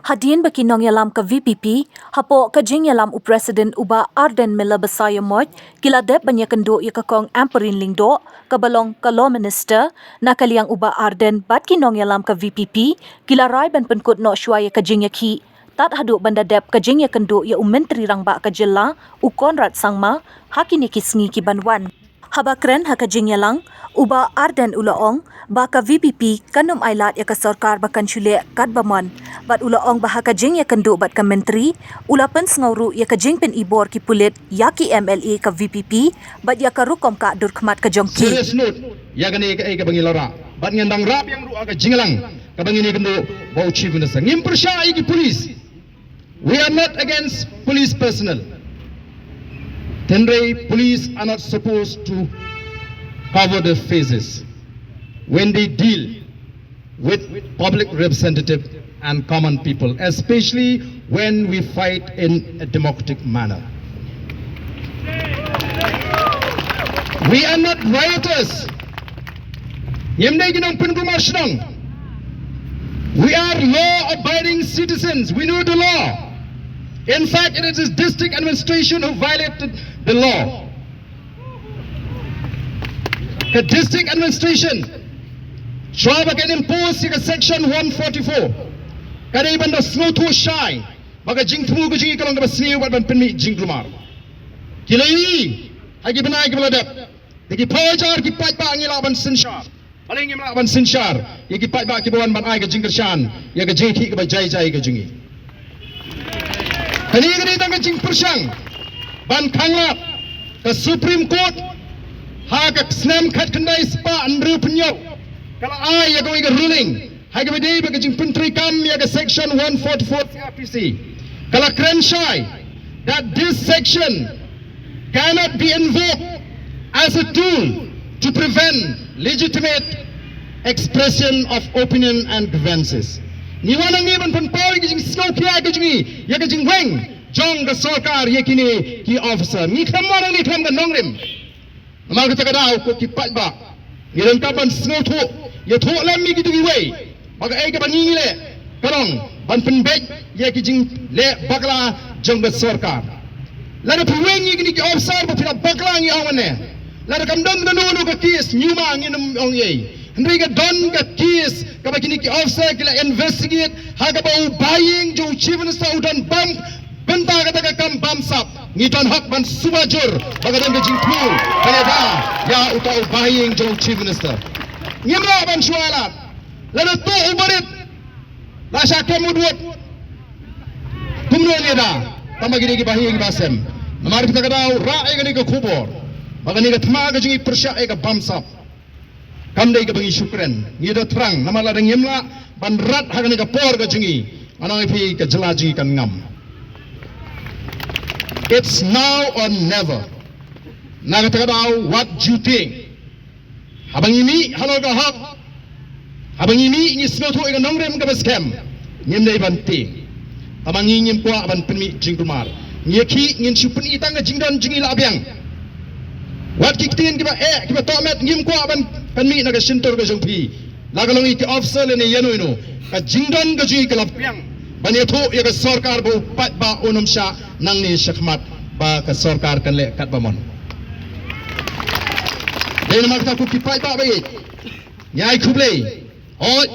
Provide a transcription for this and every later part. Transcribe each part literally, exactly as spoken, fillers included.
Hadien ba ki nongïalam ka V P P, hapoh ka jingïalam u President u Bah Ardent Miller Basaiawmoit, ki la dep ban ïakynduh ïa ka Kong Ampareen Lyngdoh, kaba long ka Law Minister, na ka liang u Bah Ardent bad ki nongïalam ka V P P, ki la rai ban pynkut noh shuwa ïa ka jingïakhih tad haduh ban da dep ka jingïakynduh ïa u Myntri Rangbah ka jylla, u Conrad Sangma, ha kine ki sngi ki ban wan. Haba kren ha ka jingïalang, u Bah Ardent u la ong ba ka V P P kan ym ailad ïa ka sorkar ba kan shu leh katba mon. Bad u la ong ba ha ka jingïakynduh bad ka Myntri, u la pynsngew ruh ïa ka jingpynibor ki pulit ïa ki M L A ka V P P, bad ïa ka rukom kah durkhmat ka jong ki. Serious note ïa kane kaei kaba ngi la rah. Bad ngan dang rah biang ruh ha ka jingïalang kaba ngin ïakynduh bad u Chief Minister. Ngim pyrshah ïa ki police. We are not against police personnel. Hynrei police are not supposed to cover their faces when they deal with public representative and common people, especially when we fight in a democratic manner. We are not rioters. Ngim dei ki nongpynkulmar shnong. We are law-abiding citizens. We know the law. In fact, it is the district administration who violated the law. Ka district administration, shuwa ba kan impose ïa ka section one forty-four, ka dei ban da sngewthuh shai ba ka jingthmu ka jong ngi ka long kaba sniew bad ban pynmih jingkulmar. Ki la ïohi ha ki bnai kiba la dep, da ki phew hajar ki paidbah ngi lah ban synshar. Balei ngim lah ban synshar ïa ki paidbah kiba wan ban ai ka jingkyrshan ïa ka jingïakhih kaba jai jai ka jong ngi? Kane ka dei tang ka jingpyrshang ban khanglad. Ka Supreme Court ha ka snem khatkhyndai spah hynriewphew hynñiew ka la ai ïa kawei ka ruling ha kaba dei bad ka jingpyntreikam ïa ka section one forty-four C R P C. Ka la kren shai that this section cannot be invoked as a tool to prevent legitimate expression of opinion and grievances. Ngi wan hangne ban pynpaw ïa ka jingsngewkhia ka jong ngi ïa ka jingweng jong ka sorkar ïa kine ki officer. Ngi khlem wan hangne khlem ka nongrim. Namar kata ka daw ko ki paidbah, ngi donkam ban sngewthuh, ïathuh lem ïa kito kiwei ba kaei kaba ngi ngi leh ka long ban pynbeit ïa ki jingleh bakla jong ka sorkar. Lada phi weng ïa kine ki officer ba phi la bakla ngi ong mane. Lada kam don kano kano ka case, ngi ma ngin ym ong ei. Hynrei ka don ka case kaba kine ki officer ki la investigate ha kaba u bahaïing jong u Chief Minister u don bam. Bynta kata ka kam bamsap, ngi don hok ban suba jur ba ka don ka jingthmu ban ïada ïa uta u bahaïing jong u Chief Minister. Ngim lah ban shu ailad. Lada tuh u barit la shah kem u dud, kumno ngin ïada? Tangba ki dei ki bahaïing basem. Namar kata ka daw rah ïa kane ka khubor ba kane ka thma ka jong ngi pyrshah ïa ka bamsap. Kam dei kaba ngi shu kren, ngi da thrang, namar lada ngim lah ban rat ha kane ka por ka jong ngi, ngan ong ïa phi ka jylla jong ngi kan ngam. It's now or never. Na kata ka daw, what do you think? Haba ngi mih halor ka hok, haba ngi mih ngi sngewthuh ïa ka nongrim kaba skhem. Ngim dei ban tieng. Tangba ngi ngim kwah ban pynmih jingkulmar. Ngi ïakhih ngin shu pyni tang ka jingdon jong ngi lah biang. Wat ki ktien kiba eh kiba tohmet ngim kwah ban pynmih na ka shyntur ka jong phi. La ka long ïa ki officer lane ïano ïano. Ka jingdon ka jong ngi ka lah biang ban ïathuh ïa ka sorkar ba u paidbah un ym shah nangne shakhmat ba ka sorkar kan leh katba mon. Dei namar kata ko ki paidbah ba ïeit, ngi ai khublei. Hooid,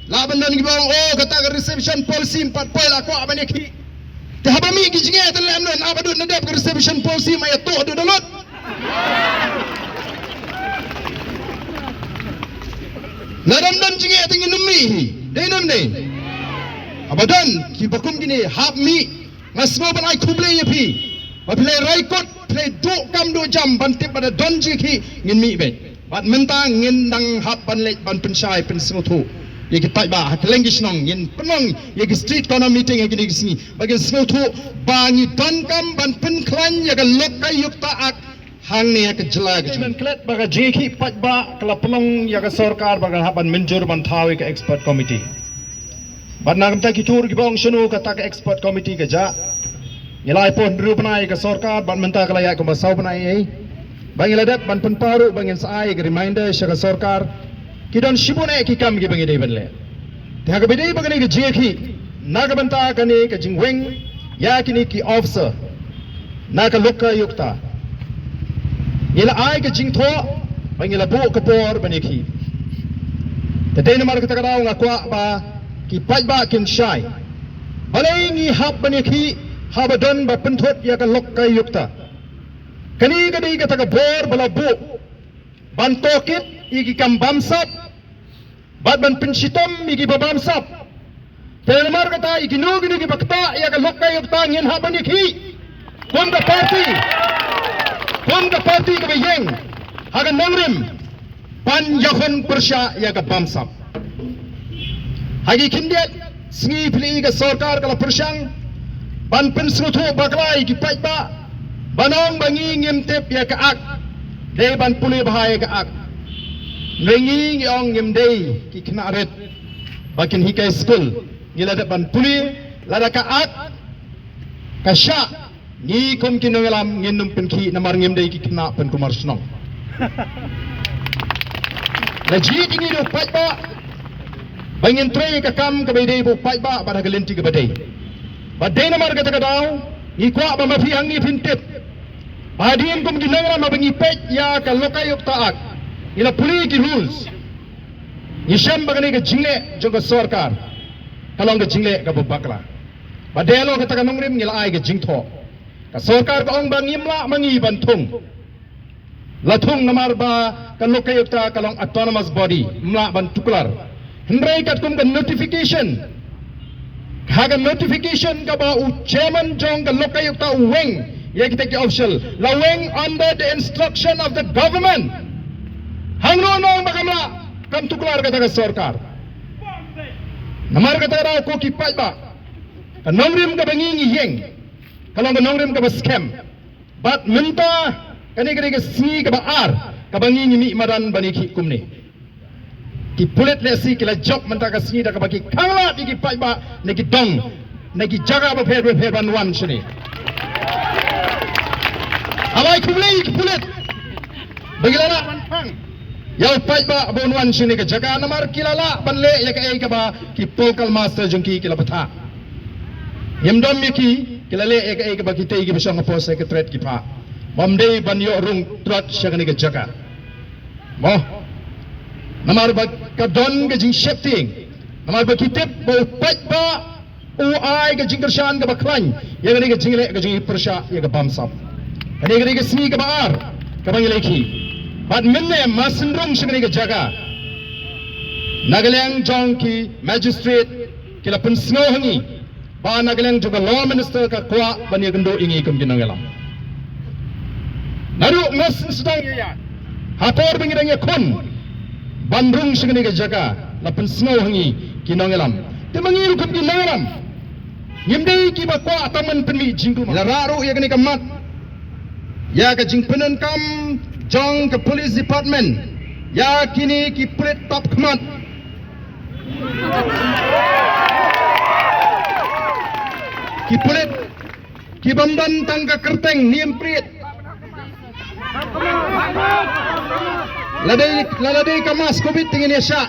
lah ban don kiba ong, oh, kata ka reservation policy ym pat poi, la kwah ban ïakhih. Te haba mih ki jingeh te lem don, haba dud na dep ka reservation policy ma ïathuh dud da lut. Lada ym don jingeh te ngin ym mih hi. Dei ne ym dei? Haba don kiba kum kine hap mih. Nga sngew ban ai khublei ïa phi ba phi la rai kut, phi la duh kam duh jam ban tip ba da don jingïakhih ngin mih beit. Bad mynta ngin dang hap ban leit ban pynshai pynsngewthuh ïa ki paidbah ha kylleng ki shnong, ngin pynlong ïa ki street corner meeting ha kine ki sngi ba kin sngewthuh ba ngi donkam ban pynkhlaiñ ïa ka Lokayukta Act hangne ha ka jylla ka jong ngi. Ban klet ba ka jingïakhih paidbah ka la pynlong ïa ka sorkar ba ka hap ban mynjur ban thaw ïa ka expert committee. Bad na ka bynta ki tur kiba ong shano kata ka expert committee ka jah, ngi la ai pynriew bnai ïa ka sorkar bad mynta ka la ïaid kumba saw bnai ei. Ba ngi la dep ban pynpaw ruh ba ngin sa ai ïa ka reminder sha ka sorkar Ki don shibun eh ki kam kiba ngi dei ban leh. Te ha kaba ïadei bad kane ka jingïakhih na ka bynta kane ka jingweng ïa kine ki officer na ka lokayukta, ngi la ai ka jingthoh ba ngi la buh ka por ban ïakhih. Te dei namar kata ka daw nga kwah ba ki paidbah kin shai. Balei ngi hap ban ïakhih haba don ba pynthut ïa ka lokayukta? Kane ka dei kata ka bor ba la buh ban tohkit ïa ki kam bamsap bad ban pynshitom ïa ki ba bamsap. Te namar kata ïa kino kino kiba ktah ïa ka lokayukta ngin hap ban ïakhih kum ka party, kum ka party kaba ïeng ha ka nongrim ban ïakhun pyrshah ïa ka bamsap. Ha ki khyndiat sngi phi la ïohi ka sorkar ka la pyrshang ban pynsngewthuh bakla ïa ki paidbah ban ong ba ngi ngim tip ïa ka Act, dei ban pule bha ïa ka Act. Hynrei ngi ngi ong ngim dei ki khynnah rit ba kin hikai skul, ngi la dep ban pule, lada ka Act ka shah, ngi kum ki nongïalam ngin ym pynkhih namar ngim dei ki khynnah pynkulmar shnong. La jied ïa ngi da u paidbah ba ngin trei ïa ka kam kaba ïadei bad u paidbah bad ha ka lynti kaba dei. Bad dei namar kata ka daw ngi kwah ba ma phi hangne phin tip ba hadien kum ki nongïalam haba ngi peit ïa ka lokayukta Act, ngi la pule ki rules, ngi shem ba kane ka jingleh jong ka sorkar ka long ka jingleh kaba bakla. Ba dei halor kata ka nongrim ngi la ai ka jingthoh. Ka sorkar ka ong ba ngim lah ma ngi ban thung. La thung namar ba ka lokayukta ka long autonomous body, ym lah ban tuklar. Hynrei katkum ka notification, ha ka notification kaba u chairman jong ka lokayukta u weng ïa kita ki official, la weng under the instruction of the government. Hangno nong ba kam lah, kam tuklar kata ka sorkar. Namar kata ka daw ko ki paidbah, ka nongrim kaba ngi ngi ïeng ka long ka nongrim kaba skhem. Bad mynta kane ka dei ka sngi kaba ar kaba ngi ngi mih madan ban ïakhih kumne. Ki pulit lehse ki la jop mynta ka sngi da kaba ki khanglad ïa ki paidbah ne ki dong na ki jaka bapher bapher ban wan shane. Haba ai khublei ïa ki pulit ba ki la lah ban phang ïa u paidbah ba un wan shane ka jaka namar ki la lah ban leh ïa kaei kaba ki political master jong ki ki la bthah. Ngim dom ïa ki, ki la leh ïa kaei kaba kitei kiba shong hapoh secretariat ki phah. Bym dei ban ïoh rung trot sha kane ka jaka. Mo. Namar ba ka don ka jingsheptieng. Namar ba ki tip ba u paidbah u ai ka jingkyrshan kaba khlaiñ ïa kane ka jingleh ka jingpyrshah ïa ka bamsap. Kane ka dei ka sngi kaba ar kaba ngi la ïakhih. Bad mynne ma sngewrung sha kane ka jaka, na ka liang jong ki magistrate ki la pynsngew ha ngi ba na ka liang jong ka law minister ka kwah ban ïakynduh ïa ngi kum ki nongïalam. Naduh mynstep sdang ïa ïa ha por ba ngi dang ïakhun ban rung sha kane ka jaka la pynsngew ha ngi ki nongïalam. Te ma ngi ruh kum ki nongïalam ngim dei kiba kwah tang ban pynmih jingkulmar. La rah ruh ïa kane ka mat ïa ka jingpyndonkam jong ka police department ïa kine ki pulit tap khmat. Ki pulit ki bym don tang ka kyrteng niam prit. La dei, la, la dei ka mask covid te ngin ïa shah.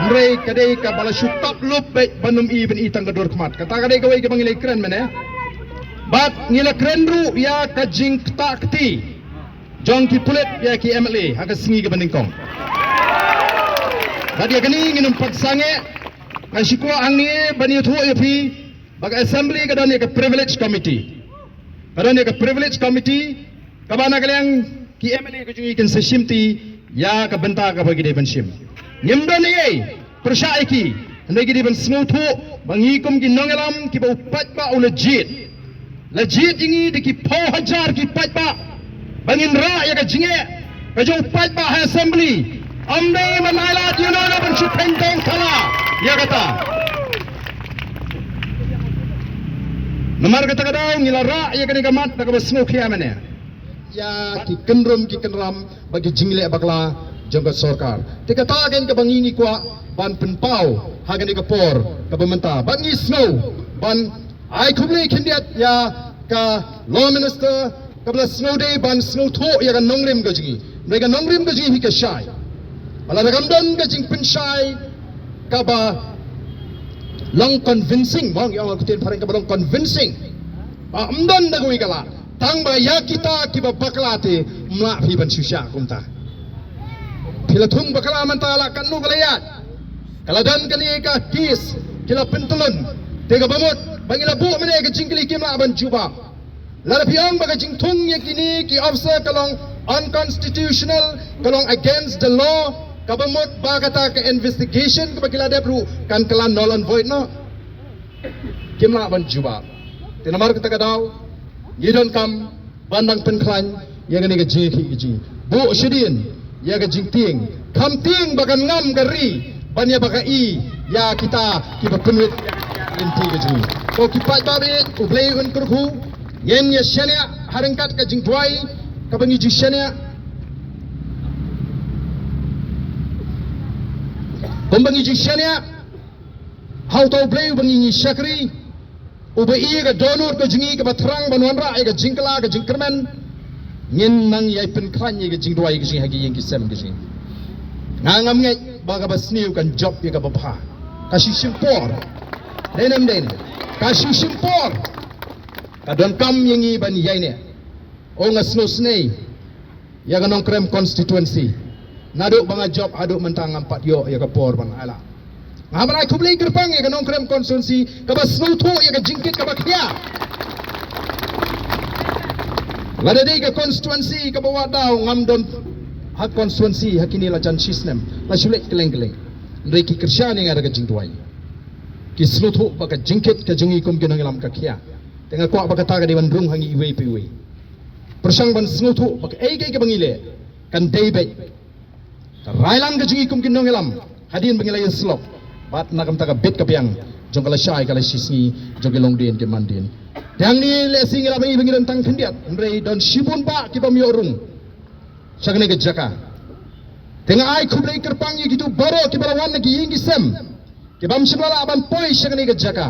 Hynrei ka dei kaba la shu tap lup beit ban ym i, ban i tang ka dur khmat. Kata ka dei kawei kaba ngi la kren mynne. Bad ngi la kren ruh ïa ka jingktah kti jong ki pulit ïa ki M L A ha ka sngi kaba nyngkong. Bad ïa kane ngin ym pat sangeh. Nga shu kwah hangne ban ïathuh ïa phi ba ka assembly ka don ïa ka privilege committee. Ka don ïa ka privilege committee kaba na ka liang ki M L A ka jong ngi kin sa shim kti ïa ka bynta kaba ki dei ban shim. Ngim don ei ei pyrshah ïa ki. Hynrei ki dei ban sngewthuh ba ngi kum ki nongïalam kiba u paidbah u la jied, la jied ïa ngi da ki phew hajar ki paidbah ba ngin rah ïa ka jingeh ka jong u paidbah ha assembly. Ym dei ban ai lad ïa uno uno ban shu pyndonkam ïa kata. Namar kata ka daw ngi la rah ïa kane ka mat da kaba sngewkhia mynne ïa ki kynrum ki kynram bad ki jingleh bakla jong ka sorkar. Te kata kein kaba ngi ngi kwah ban pynpaw ha kane ka por kaba mynta. Bad ngi sngew ban ai khublei khyndiat ïa ka Law Minister kaba la sngewdei ban sngewthuh ïa ka nongrim ka jong ngi. Hynrei ka nongrim ka jong ngi hi ka shai. Ba lada kam don ka jingpynshai kaba long convincing, ba ngi ong ha ka ktien phareng kaba long convincing, ba ym don da kawei ka lad, tang ba ïa kita kiba bakla te ym lah phi ban shu shah kumta. Phi la thung bakla mynta la katno ka la ïaid, ka la don kane ka case, ki la pyntlun. Te kaba mut ba ngi la buh mynne ka jingkylli kim lah ban jubab. Lada phi ong ba ka jingthung ïa kine ki officer ka long unconstitutional, ka long against the law, kaba mut ba kata ka investigation kaba ki la dep ruh kan kylla null and void noh. Kim lah ban jubab. Te namar kata ka daw ngi donkam ban dang pynkhlaiñ ïa kane ka jingïakhih ka jingbuh shadien ïa ka jingtieng. Kham tieng ba kan ngam ka ri ban ïa ba ka i ïa kita kiba pynwit lynti ka jong ngi. Ko ki paidbah, U Blei un kyrkhu. Ngin ïa shaniah ha ryngkat ka jingduwai kaba ngi ju shaniah. Kumba ngi ju shaniah ha uta U Blei uba ngi ngi shakri, uba i ïa ka dohnud ka jong ngi kaba thrang ban wanrah ïa ka jingkylla ka jingkyrmen. Ngin nang ïai pynkhlaiñ ïa ka jingduwai ka jong ngi ha ki ïing ki sem ka jong ngi. Nga ngam ngeit ba kaba sniew kan jop ïa kaba bha. Ka shu shim por. Dei ne ym dei ne? Ka shu shim por. Ka donkam ïa ngi ban ïaineh. O, nga sngewsynei ïa ka Nongkrem constituency. Naduh ba nga jop haduh mynta ngam pat ïoh ïa ka por ban ai lah. Nga ban ai khublei kyrpang ïa ka Nongkrem constituency kaba sngewthuh ïa ka jingkit kaba khia. Lada dei ka constituency kaba wad daw ngam don ha constituency ha kine la jan shi snem, la shu leit kylleng kylleng. Hynrei ki kyrshan ïa nga da ka jingduwai. Ki sngewthuh ba ka jingkit ka jong ngi kum ki nongïalam ka khia. Te nga kwah ba kata ka dei ban rung ha ngi iwei pa iwei. Pyrshang ban sngewthuh ba kaei kaei kaba ngi leh kan dei beit. Ka rai lang ka jong ngi kum ki nongïalam hadien ba ngi la ïasyllok bad na ka bynta ka bit ka biang jong ka lashai ka lashisngi jong ki longdien ki mandien. Te hangne lehse ngi la ïohi ba ngi don tang khyndiat, hynrei don shibun bah ki bym ïoh rung sha kane ka jaka. Te nga ai khublei kyrpang ïa kito baroh kiba la wan na ki ïing ki sem, ki bym shym la lah ban poi sha kane ka jaka.